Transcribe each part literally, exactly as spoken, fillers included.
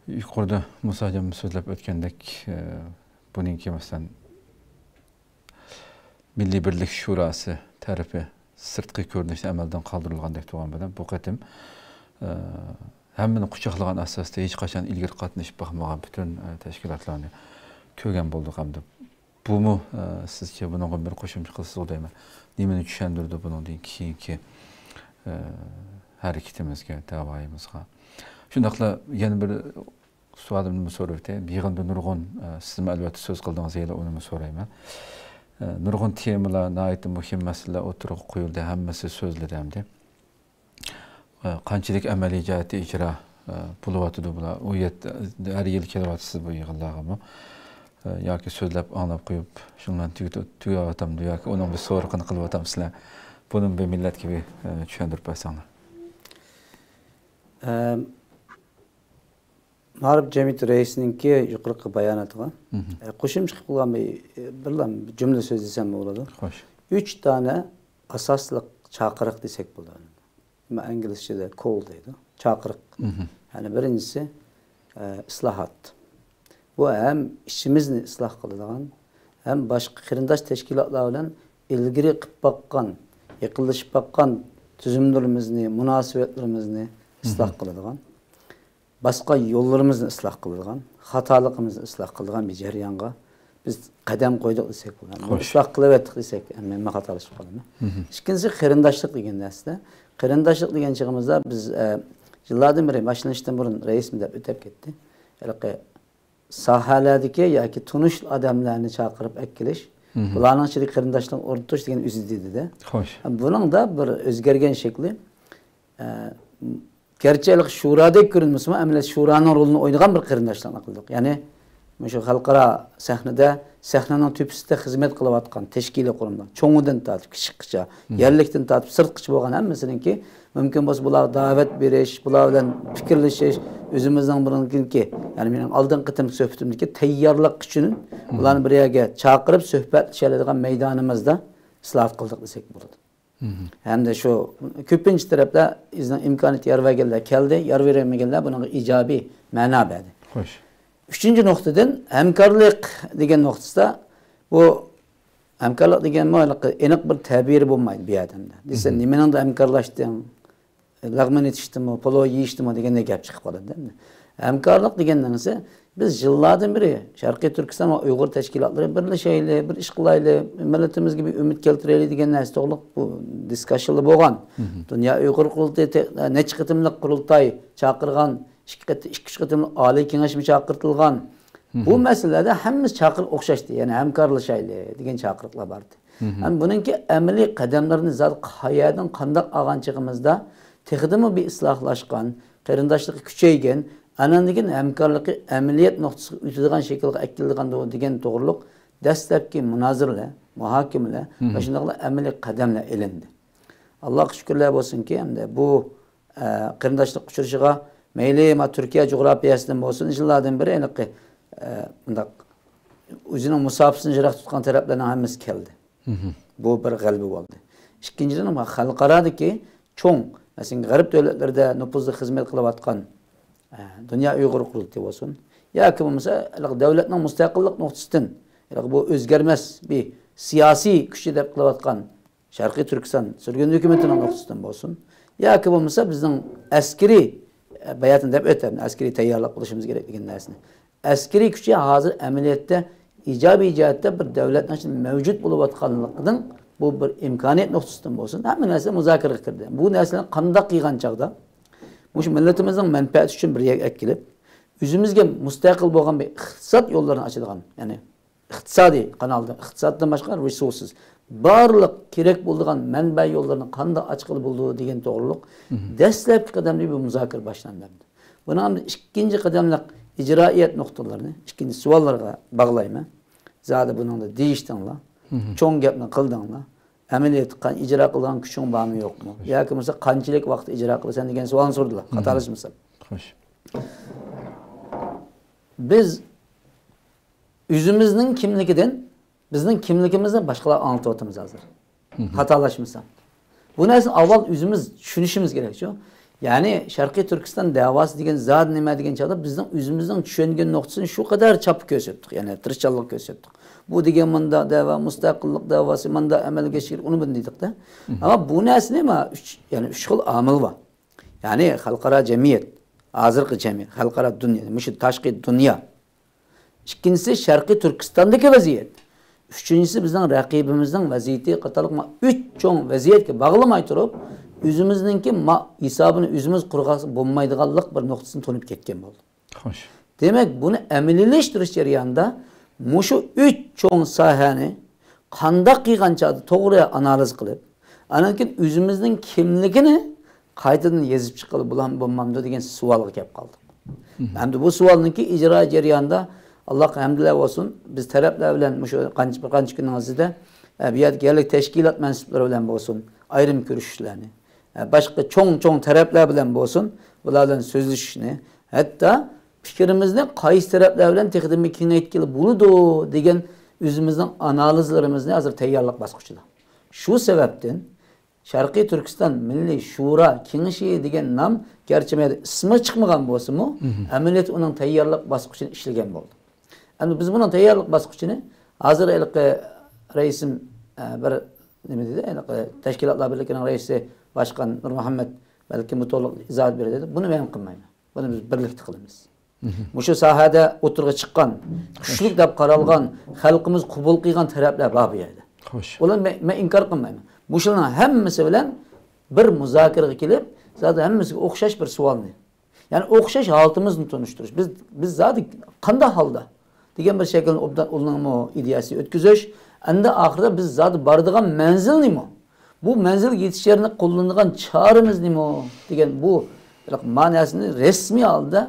يۇقىرىدا مۇساجان سۆزلەپ ئۆتكەندەك، ئە، بۇنىڭكى، مەسىلەن، مىللىي بىرلىك شۇراسى تەرىپى سىرتقى كۆرۈنۈشنى ئەمەلدىن قالدۇرۇلغاندەك تۇرغان بىلەن، بۇ قېتىم، ئە، ھەممىنى قۇچاقلىغان ئاساستا ھېچقاچان ئىلگىرى قاتنىشىپ باقمىغان پۈتۈن، ئە، تەشكىلاتلارنى كۆرگەن بولدۇق ھەمدە بۇمۇ، ئە، سىزچە بۇنىڭغا بىر قوشۇمچە قىلىسىزغۇ دەيمەن. نېمىنى چۈشەندۈرىدۇ بۇنىڭدىن كېيىنكى، ئە، ھەرىكىتىمىزگە، دەۋايىمىزغا؟ شۇنداقلا يەنە بىر سوئالىمنى سوراپ ئۆتەي. يىغىندا نۇرغۇن، ئە، سىزمۇ ئەلۋەتتە سۆز قىلدىڭىز، يەنە ئۇنىمۇ سورايمەن. ئە، نۇرغۇن تېمىلار، ناھايىتى مۇھىم مەسىلىلەر ئوتتۇرىغا قويۇلدى، ھەممىسى سۆزلىدى ئەمدى. ئە، قانچىلىك ئەمەلىي جەھەتتە ئىجرا، ئە، بولۇۋاتىدۇ بۇلار؟ ئۇ يەتتە، ھەر يىل كېلىۋاتىسىز بۇ يىغىنلارغىمۇ؟ ئە، ياكى سۆزلەپ، ئاڭلاپ قويۇپ، شۇنىڭ بىلەن تۈگىتىپ، تۈگەۋاتامدۇ ياكى ئۇنىڭ بىر سورىقىنى قىلىۋاتامسىلەر؟ بۇنى بىر مىللەتكە بىر، ئە، چۈشەندۈرۈپ بەرسەڭلار. ئەم، مائارىپ جەمئىيىتى رەئىسىنىڭكى يۇقىرىقى باياناتىغا، مھم. ئە، قوشۇمچە قىلىپ قويغان بىر، بىرلا جۈملە سۆزلىسەم بولىدۇ. خوش. ئۈچ دانە ئاساسلىق چاقىرىق دېسەك بولىدۇ. نېمە ئىنگلىزچىدە كول دەيدۇ. چاقىرىق. مھم. يەنى بىرىنچىسى، ئە، ئىسلاھات. بۇ ھەم ئىچىمىزنى ئىسلاھ قىلىدىغان، ھەم باشقا قېرىنداش تەشكىلاتلار بىلەن ئىلگىرى قىلىپ باققان، يېقىنلىشىپ باققان تۈزۈملىرىمىزنى، مۇناسىۋەتلىرىمىزنى ئىسلاھ مھم. قىلىدىغان، باسقان يوللىرىمىزنى ئىسلاھ قىلىدىغان، خاتالىقىمىزنى ئىسلاھ قىلىدىغان بىر جەريانغا بىز قەدەم قويدۇق دېسەك بولىدۇ. خوش. ئىسلاھ قىلىۋەتتۇق دېسەك، مەن خاتالىشىپ قالىمەن. مھم. ئىككىنچىسى، قېرىنداشلىق دېگەن نەرسىدە. قېرىنداشلىق دېگەن چېغىمىزدا بىز، ئە، يىللاردىن بېرى باشلىنىشتىن بۇرۇن رەئىسمۇ دەپ ئۆتۈپ كەتتى. ھېلىقى ساھەلەردىكى ياكى تونۇش ئادەملەرنى چاقىرىپ ئەكېلىش، مھم. بۇلارنىڭ ئىچىدە قېرىنداشلىقنى ئورنىتىش دېگەن ئۆزى دېدى-دە. خوش. بۇنىڭدا بىر ئۆزگەرگەن شەكلى، ئە، گەرچە ھېلىقى شۇرادەك كۆرۈنمىسىمۇ، ئەمەلىيەتتە شۇرانىڭ رولىنى ئوينىغان بىر قېرىنداشلىقنى قىلدۇق. يەنى، مۇشۇ خەلقئارا سەھنىدە، سەھنىنىڭ تۆپىسىدە خىزمەت قىلىۋاتقان تەشكىلىي قۇرۇملار، چوڭىدىن تارتىپ كىچىككىچە، مھم. يەرلىكتىن تارتىپ سىرتقىچە بولغان ھەممىسىنىڭكى مۇمكىن بولسا بۇلارغا دەۋەت بېرىش، بۇلار بىلەن پىكىرلىشىش، ئۆزىمىزنىڭ بۇنىڭكى، يەنى مېنىڭ ئالدىنقى قېتىمقى سۆھبىتىمدىكى تەييارلىق ئۈچۈن مھم. بۇلارنى بىر يەرگە چاقىرىپ سۆھبەتلىشەلەيدىغان مەيدانىمىزدا ئىسلاھات قىلدۇق دېسەك بولىدۇ. مھم. ھەمدە شۇ كۆپىنچە تەرەپلەر ئۆزىنىڭ ئىمكانىيىتى يار بەرگەنلەر كەلدى، يار بەرمىگەنلەر بۇنىڭغا ئىجابىي مەنا بەردى. خوش. ئۈچىنچى نۇقتىدىن، ھەمكارلىق دېگەن نۇقتىسىدا، بۇ ھەمكارلىق دېگەنمۇ ھېلىقى ئېنىق بىر تەبىرى بولمايدۇ بۇ ئادەمدە. دېسە، مھم. نېمىنىڭدا ھەمكارلاشتىڭ؟ لەغمەن ئېتىشتىمۇ، پولۇ يېيىشتىمۇ دېگەندەك گەپ چىقىپ قالىدۇ ئەمدى. ھەمكارلىق دېگەن نېمىسى؟ بىز يىللاردىن بېرى شەرقىي تۈركىستان ۋە ئۇيغۇر تەشكىلاتلىرى بىرلىشەيلى، بىر ئىش قىلايلى، مىللىتىمىزگە بىر ئۈمىد كەلتۈرەيلى دېگەن نەرسە توغرۇلۇق بۇ دىسكاشنلار بولغان. مھم. دۇنيا ئۇيغۇر قۇرۇلتىيى تە-، نەچچە قېتىملىق قۇرۇلتاي چاقىرغان، ئىككى قېتىم، ئىككى، ئۈچ قېتىملىق ئالىي كېڭەشمۇ چاقىرتىلغان. بۇ مھم. مەسىلىلەردە ھەممىسى چاقىرىق ئوخشاشتى، يەنى ھەمكارلىشايلى دېگەن چاقىرىقلار باردى. مھم. ھەم بۇنىڭكى ئەمەلىي قەدەملىرىنى زادى قەيەردىن قانداق ئالغان چېغىمىزدا تېخىدىمۇ بىر ئىسلاھلاشقان، قېرىنداشلىقى كۈچەيگەن، ئاناندىن كېيىن ھەمكارلىقى ئەمەلىيەت نۇقتىسىغا ئۆتىدىغان شەكىلگە ئەكېلىدىغاندۇ دېگەن توغرۇلۇق دەسلەپكى مۇنازىرىلەر، مۇھاكىمىلەر مھم. ۋە شۇنداقلا ئەمەلىي قەدەملەر ئېلىندى. ئاللاغا شۈكۈرلەر بولسۇنكى، ئەمدى بۇ، ئە، قېرىنداشلىق ئۇچرىشىغا مەيلى ما تۈركىيە جۇغراپىيەسىدىن بولسۇن، يىللاردىن بېرى ھېلىقى، ئە، مۇنداق ئۆزىنىڭ مۇساپىسىنى يىراق تۇتقان تەرەپلەرنىڭ ھەممىسى كەلدى. مھم. بۇ بىر غەلىبە بولدى. ئىككىنچىدىن، خەلقئارادىكى چوڭ، مەسىلەن، غەرب دۆلەتلىرىدە نوپۇزلۇق خىزمەت قىلىۋاتقان، ئە، دۇنيا ئۇيغۇر قۇرۇلتىيى بولسۇن، ياكى بولمىسا، ھېلىقى دۆلەتنىڭ مۇستەقىللىق نۇقتىسىدىن، ھېلىقى بۇ ئۆزگەرمەس بىر سىياسىي كۈچى دەپ قىلىۋاتقان شەرقىي تۈركىستان سۈرگۈن ھۆكۈمىتىنىڭ نۇقتىسىدىن بولسۇن، ياكى بولمىسا بىزنىڭ ئەسكىرىي، ئە، باياتىن دەپ ئۆتەم، ئەسكىرىي تەييارلىق قىلىشىمىز كېرەك دېگەن نەرسىنى. ئەسكىرىي كۈچى ھازىر ئەمەلىيەتتە ئىجابىي جەھەتتە بىر دۆلەتنىڭ ئىچىدە مەۋجۇت بولۇۋاتقانلىقىنىڭ بۇ بىر ئىمكانىيەت نۇقتىسىدىن بولسۇن، ھەممە نەرسە مۇزاكىرىگە كىردى. بۇ نەرسىلەرنى قانداق قىلغان چاغدا مۇشۇ مىللىتىمىزنىڭ مەنپەئەتى ئۈچۈن بىر يەرگە ئەكېلىپ، ئۆزىمىزگە مۇستەقىل بولغان بىر ئىقتىساد يوللىرىنى ئاچىدىغان، يەنى ئىقتىسادىي قانالدا، ئىقتىسادتىن باشقا رېسۇرسىز، بارلىق كېرەك بولىدىغان مەنبە يوللىرىنى قانداق ئاچقىلى بولىدۇ دېگەن توغرۇلۇق مھم. دەسلەپكى قەدەمدە بۇ مۇزاكىرە باشلاندى. بۇنىڭ ئىككىنچى قەدەملىك ئىجرائىيەت نۇقتىلىرىنى ئىككىنچى سوئاللارغا باغلايمەن. زادى بۇنىڭدا دېيىشتىڭلار، مھم. چوڭ گەپنى قىلدىڭلار. ئەمەلىيەتتە قان-، ئىجرا قىلىدىغان كۈچۈڭ بارمۇ يوقمۇ؟ ياكى بولمىسا قانچىلىك ۋاقىت ئىجرا قىلىسەن دېگەن سوئالنى سورىدىلار. مھم. خاتالاشمىسام. خوش. بىز ئۆزىمىزنىڭ كىملىكىدىن، بىزنىڭ كىملىكىمىزنى باشقىلار ئاڭلىتىۋاتىمىز ھازىر. مھم. خاتالاشمىسام. بۇ نەرسىنى ئاۋۋال ئۆزىمىز چۈشىنىشىمىز كېرەكچۇ. يەنى شەرقىي تۈركىستان دەۋاسى دېگەن زادى نېمە دېگەن چاغدا بىزنىڭ ئۆزىمىزنىڭ چۈشەنگەن نۇقتىسىنى شۇ قەدەر چاپقا كۆرسەتتۇق، يەنى تىرىشچانلىق كۆرسەتتۇق. بۇ دېگەن مۇنداق دەۋا، مۇستەقىللىق دەۋاسى مۇنداق ئەمەلگە ئېشىپ كېلىپ، ئۇنى بۇنى دېدۇقتە. ئەمما بۇ نەرسىنى ما ئۈچ، يەنى ئۈچ خىل ئامىل بار. يەنى خەلقئارا جەمئىيەت، ھازىرقى جەمئىيەت، خەلقئارا دۇنيا، مۇشۇ تاشقى دۇنيا. ئىككىنچىسى شەرقىي تۈركىستاندىكى ۋەزىيەت. ئۈچىنچىسى بىزنىڭ رەقىبىمىزنىڭ ۋەزىيىتى قاتارلىق ما ئۈچ چوڭ ۋەزىيەتكە باغلىماي تۇرۇپ، ئۆزىمىزنىڭكى ما ھېسابىنى ئۆزىمىز قۇرغاق بولمايدىغانلىق بىر نۇقتىسىنى تونۇپ كەتكەن بولدۇق. خوش. دېمەك، بۇنى ئەمەلىيلەشتۈرۈش جەريانىدا مۇشۇ ئۈچ چوڭ ساھەنى قانداق قىلغان چاغدا توغرا ئانالىز قىلىپ، ئاندىن كېيىن ئۆزىمىزنىڭ كىملىكىنى قايتىدىن يېزىپ چىققىلى بولام-، بولمامدۇ دېگەن سوئالغا كەپ قالدۇق. مم. ئەمدى بۇ سوئالنىڭكى ئىجرا جەريانىدا، ئاللاغا ھەمدۇلە بولسۇن، بىز تەرەپلەر بىلەن مۇشۇ قانچە، بىر قانچە كۈننىڭ ئىچىدە، ئە، بۇ يەردىكى يەرلىك تەشكىلات مەنسۇپلىرى بىلەن بولسۇن، ئايرىم كۆرۈشۈشلەرنى، ئە، باشقا چوڭ-چوڭ تەرەپلەر بىلەن بولسۇن، بۇلار بىلەن سۆزلىشىشنى، ھەتتا پىكرىمىزنى قايسى تەرەپلەر بىلەن تېخىدىنمۇ كېڭەيتكىلى بولىدۇ دېگەن ئۆزىمىزنىڭ ئانالىزلىرىمىزنى ھازىر تەييارلىق باسقۇچىدا. شۇ سەۋەبتىن شەرقىي تۈركىستان مىللىي شورا كېڭىشى دېگەن نام گەرچە مەيدە ئىسمى چىقمىغان بولسىمۇ، مم. ئەمەلىيەتتە ئۇنىڭ تەييارلىق باسقۇچىنى ئىشلىگەن بولدۇق. ئەمدى بىز بۇنىڭ تەييارلىق باسقۇچىنى ھازىر ھېلىقى رەئىسىم، ئە، بىر نېمە دېدى، ھېلىقى تەشكىلاتلار بىرلىكىنىڭ رەئىسى باشقان نۇرمۇھەممەت بەلكىم بۇ تولۇق ئىزاھات بېرىدۇ. بۇنى مەن قىلمايمەن. بۇنى بىز بىرلىكتە قىلىمىز. مم. مۇشۇ ساھەدە ئوتتۇرىغا چىققان، كۈچلۈك دەپ قارالغان، خەلقىمىز قوبۇل قىلغان تەرەپلەر بار بۇ يەردە. خوش. ئۇلارنى مەن، مەن ئىنكار قىلمايمەن. مۇشۇلارنىڭ ھەممىسى بىلەن بىر مۇزاكىرىگە كېلىپ، زادى ھەممىسىگە ئوخشاش بىر سوئالنى، يەنى ئوخشاش ھالىتىمىزنى تونۇشتۇرۇش. بىز، بىز زادى قانداق ھالدا دېگەن بىر شەكىلنى ئوبدان ئۇلارنىڭمۇ ئىدىيەسىنى ئۆتكۈزۈش. ئەمدى ئاخىرىدا بىز زادى بارىدىغان مەنزىل نېمە؟ بۇ مەنزىلگە يېتىش يەرنى قوللىنىدىغان چارىمىز نېمە؟ دېگەن بۇ مەنىسىنى رەسمىي ھالدا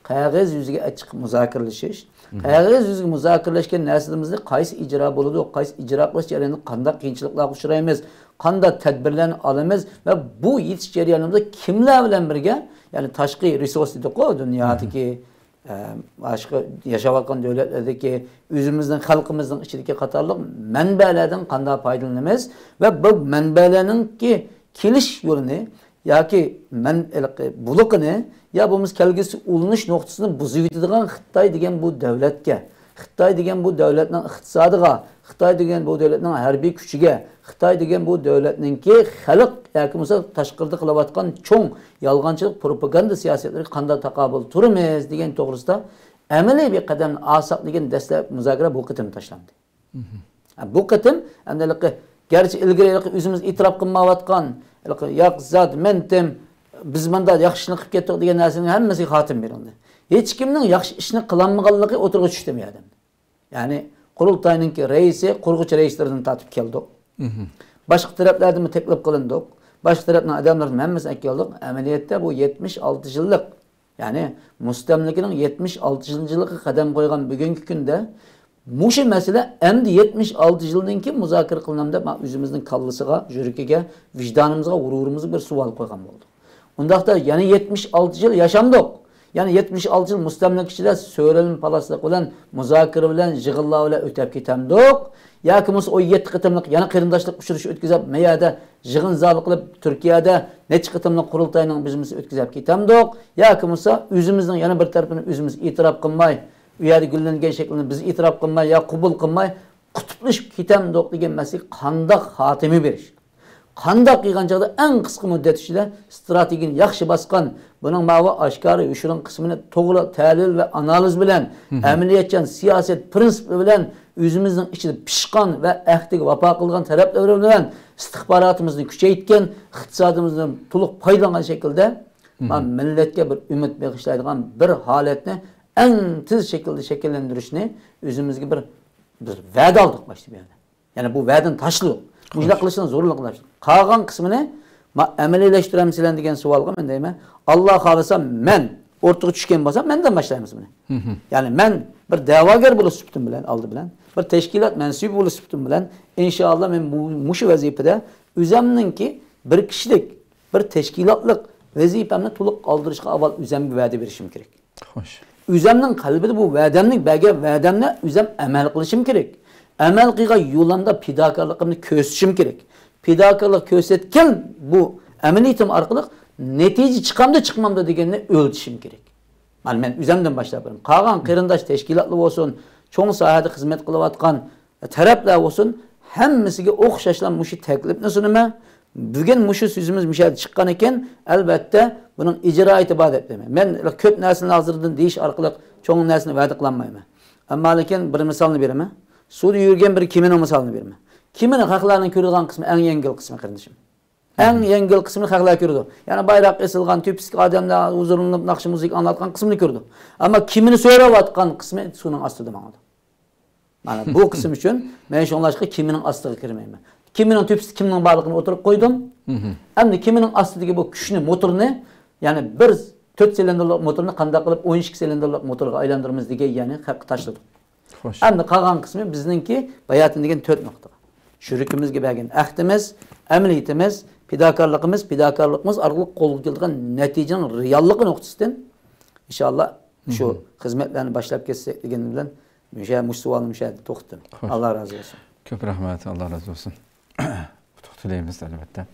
قەغەز يۈزىگە ئەچىقىپ مۇزاكىرىلىشىش. مم. قەغەز يۈزىگە مۇزاكىرىلەشكەن نەرسىلىرىمىزنى قايسى ئىجرا بولىدۇ، قايسى ئىجرا قىلىش جەريانىدا قانداق قىيىنچىلىقلارغا ئۇچرايمىز، قانداق تەدبىرلەرنى ئالىمىز ۋە بۇ يېتىش جەريانىمىزدا كىملەر بىلەن بىرگە، يەنى تاشقى رېسۇرس دېدۇققۇ، دۇنيادىكى، مم. ئە، باشقا ياشاۋاتقان دۆلەتلەردىكى، ئۆزىمىزنىڭ، خەلقىمىزنىڭ ئىچىدىكى قاتارلىق مەنبەلەردىن قانداق پايدىلىنىمىز ۋە بۇ مەنبەلەرنىڭكى كېلىش يولىنى ياكى مەن-، ھېلىقى بۇلىقىنى يا بولمىسا كەلگۈسى ئۇلىنىش نۇقتىسىنى بۇزۇۋېتىدىغان خىتاي دېگەن بۇ دۆلەتكە، خىتاي دېگەن بۇ دۆلەتنىڭ ئىقتىسادىغا، خىتاي دېگەن بۇ دۆلەتنىڭ ھەربىي كۈچىگە، خىتاي دېگەن بۇ دۆلەتنىڭكى خەلق ياكى بولمىسا تاشقىرىدا قىلىۋاتقان چوڭ يالغانچىلىق پروپاگاندا سىياسەتلىرىگە قانداق تاقابىل تۇرىمىز دېگەن توغرىسىدا ئەمەلىي بىر قەدەمنى ئالساق دېگەن دەسلەپكى مۇزاكىرە بۇ قېتىم تاشلاندى. مم. ھە، بۇ قېتىم ئەمدى ھېلىقى، گەرچە ئىلگىرى ھېلىقى ئۆزىمىز ئېتىراپ قىلمايۋاتقان، ھېلىقى ياق زات مەنتىم، بىز مۇنداق ياخشى ئىشنى قىلىپ كەتتۇق دېگەن نەرسىنىڭ ھەممىسىگە خاتىمە بېرىلدى. ھېچكىمنىڭ ياخشى ئىشنى قىلالمىغانلىقى ئوتتۇرىغا چۈشتى بۇ يەردە. يەنى قۇرۇلتاينىڭكى رەئىسى، قۇرغۇچى رەئىسلىرىدىن تارتىپ كەلدۇق. مم. باشقا تەرەپلەردىنمۇ تەكلىپ قىلىندۇق. باشقا تەرەپنىڭ ئادەملىرىنى ھەممىسىنى ئەكەلدۇق. ئەمەلىيەتتە بۇ يەتمىش ئالتە يىللىق، يەنى مۇستەملىكىنىڭ يەتمىش ئالتە يىللىقىغا قەدەم قويغان بۈگۈنكى كۈندە مۇشۇ مەسىلە ئەمدى يەتمىش ئالتە يىلدىن كېيىن مۇزاكىرە قىلىنامدۇ دەپ، مانا ئۆزىمىزنىڭ كاللىسىغا، يۈرىكىگە، ۋىجدانىمىزغا، غۇرۇرىمىزغا بىر سوئال قويغان بولدۇق. ئۇنداقتا يەنە يەتمىش ئالتە يىل ياشامدۇق؟ يەنە يەتمىش ئالتە يىل مۇستەملىكە ئىچىدە سۆرەلمە پالاسلىق بىلەن، مۇزاكىرە بىلەن، يىغىنلار بىلەن ئۆتەپ كېتەمدۇق؟ ياكى بولمىسا ئون يەتتە قېتىملىق يەنە قېرىنداشلىق ئۇچرىشىشى ئۆتكۈزۈپ، مەيەردە يىغىن زالى قىلىپ، تۈركىيەدە نەچچە قېتىملىق قۇرۇلتاينىڭ بىزمىسى ئۆتكۈزۈپ كېتەمدۇق؟ ياكى بولمىسا ئۆزىمىزنىڭ يەنە بىر تەرىپىنى ئۆزىمىز ئېتىراپ قىلماي، ئۇ يەردە گۈللەنگەن شەكىلنى بىز ئېتىراپ قىلماي يا قوبۇل قىلماي، قۇتۇپلىشىپ كېتەمدۇق دېگەن مەسىلىگە قانداق خاتىمە بېرىش؟ قانداق قىلغان چاغدا ئەڭ قىسقا مۇددەت ئىچىدە ئىستراتېگىيەنى ياخشى باسقان، بۇنىڭ ماۋۇ ئاشكارا يوشۇرۇن قىسمىنى توغرا تەھلىل ۋە ئانالىز بىلەن، مم، ئەمەلىيەتچان سىياسەت پىرىنسىپلىرى بىلەن ئۆزىمىزنىڭ ئىچىدە پىشقان ۋە ئەھدىگە ۋاپا قىلغان تەرەپلىرى بىلەن ئىستىخباراتىمىزنى كۈچەيتكەن، ئىقتىسادىمىزدىن تولۇق پايدىلانغان شەكىلدە، مم، مانا مىللەتكە بىر ئۈمىد بېغىشلايدىغان بىر ھالەتنى ئەڭ تېز شەكىلدە شەكىللەندۈرۈشنى ئۆزىمىزگە بىر، بىر ۋەدە ئالدۇق باشتا بۇ يەردە. يەنى بۇ ۋەدىنى تاشلىدۇق. مۇشۇنداق قىلىشنىڭ زۆرۈرلۈكىنى تاشلىدۇق. قالغان قىسمىنى ما-، ئەمەلىيلەشتۈرەمسىلەر دېگەن سوئالغا مەن دەيمەن، ئاللا خالىسا مەن ئوتتۇرىغا چۈشكەن بولسام، مەندىن باشلايمىز بۇنى. مم. يەنى مەن بىر دەۋاگەر بولۇش سۈپىتىم بىلەن، ئالدى بىلەن، بىر تەشكىلات مەنسۇپى بولۇش سۈپىتىم بىلەن، ئىنشائاللا مەن بۇ، مۇشۇ ۋەزىپىدە ئۆزەمنىڭكى بىر كىشىلىك، بىر تەشكىلاتلىق ۋەزىپەمنى تولۇق ئالدۇرۇشقا ئاۋۋال ئۆزەمگە ۋەدە بېرىشىم كېرەك. خوش. ئۆزەمنىڭ قەلبىدە بۇ ۋەدەمنى، بەرگەن ۋەدەمنى ئۆزەم ئەمەل قىلىشىم كېرەك. ئەمەل قىلغان يولۇمدا پىداكارلىقىمنى كۆرسىتىشىم كېرەك. پىداكارلىق كۆرسەتكەن بۇ ئەمەلىيىتىم ئارقىلىق نەتىجە چىقامدۇ، چىقمامدۇ دېگەننى ئۆلچىشىم كېرەك. مانا مەن ئۆزۈمدىن باشلاپ بېرىمەن. قالغان قېرىنداش تەشكىلاتلار بولسۇن، چوڭ ساھەدە خىزمەت قىلىۋاتقان تەرەپلەر بولسۇن، ھەممىسىگە ئوخشاشلا مۇشۇ تەكلىپنى سۇنىمەن. بۈگۈن مۇشۇ سۆزىمىز مۇشۇ يەردە چىققان ئىكەن، ئەلۋەتتە، بۇنىڭ ئىجرائىيىتى بار دەپ بىلىمەن. مەن كۆپ نەرسىنى ھازىردىن دېيىش ئارقىلىق چوڭ نەرسىنى ۋەدە قىلالمايمەن. ئەمما لېكىن بىر مىسالنى بېرىمەن. سۇدا يۈرگەن بىر كېمىنىڭ مىسالىنى بېرىمەن. كېمىنى خەقلەرنىڭ كۆرىدىغان قىسمى، ئەڭ يەڭگىل قىسمى، قېرىندىشىم. ئەڭ يەڭگىل قىسمىنى خەقلەر كۆرىدۇ. يەنى بايراق ئېسىلغان، تۆپىسىدىكى ئادەملەر ھۇزۇرلىنىپ ناخشا، مۇزىكا ئاڭلاۋاتقان قىسمىنى كۆرىدۇ. ئەمما كېمىنى سۆرەۋاتقان قىسمى سۇنىڭ ئاستىدا ماڭىدۇ. مانا بۇ قىسىم ئۈچۈن مەن شۇڭلاشقا كېمىنىڭ ئاستىغا كىرمەيمەن. كېمىنىڭ تۆپىسىدە كىمنىڭ بارلىقىنى ئوتتۇرىغا قويدۇم. ئەمدى كېمىنىڭ ئاستىدىكى بۇ كۈچنى، موتورنى، يەنى بىر تۆت سىلىندىرلىق موتورنى قانداق قىلىپ ئون ئىككى سىلىندىرلىق موتورغا ئايلاندۇرىمىز دېگەن يەرنى خەققە تاشلىدۇق. خوش. ئەمدى قالغان قىسمى بىزنىڭكى باياتىن دېگەن تۆت نۇقتا. يۈرىكىمىزگە بەرگەن ئەھدىمىز، ئەمەلىيىتىمىز، پىداكارلىقىمىز، پىداكارلىقىمىز ئارقىلىق قولغا كېلىدىغان نەتىجىنىڭ رېئاللىقى نۇقتىسىدىن، ئىنشاللا، شۇ خىزمەتلەرنى باشلاپ كەتسەك دېگىنىم بىلەن، مۇشۇ، مۇشۇ سوئالنى مۇشۇ يەردە توختىتىمەن. خوش. ئاللا رازى بولسۇن. كۆپ رەھمەت، ئاللا رازى بولسۇن. ئۇتۇق تىلەيمىز، ئەلۋەتتە.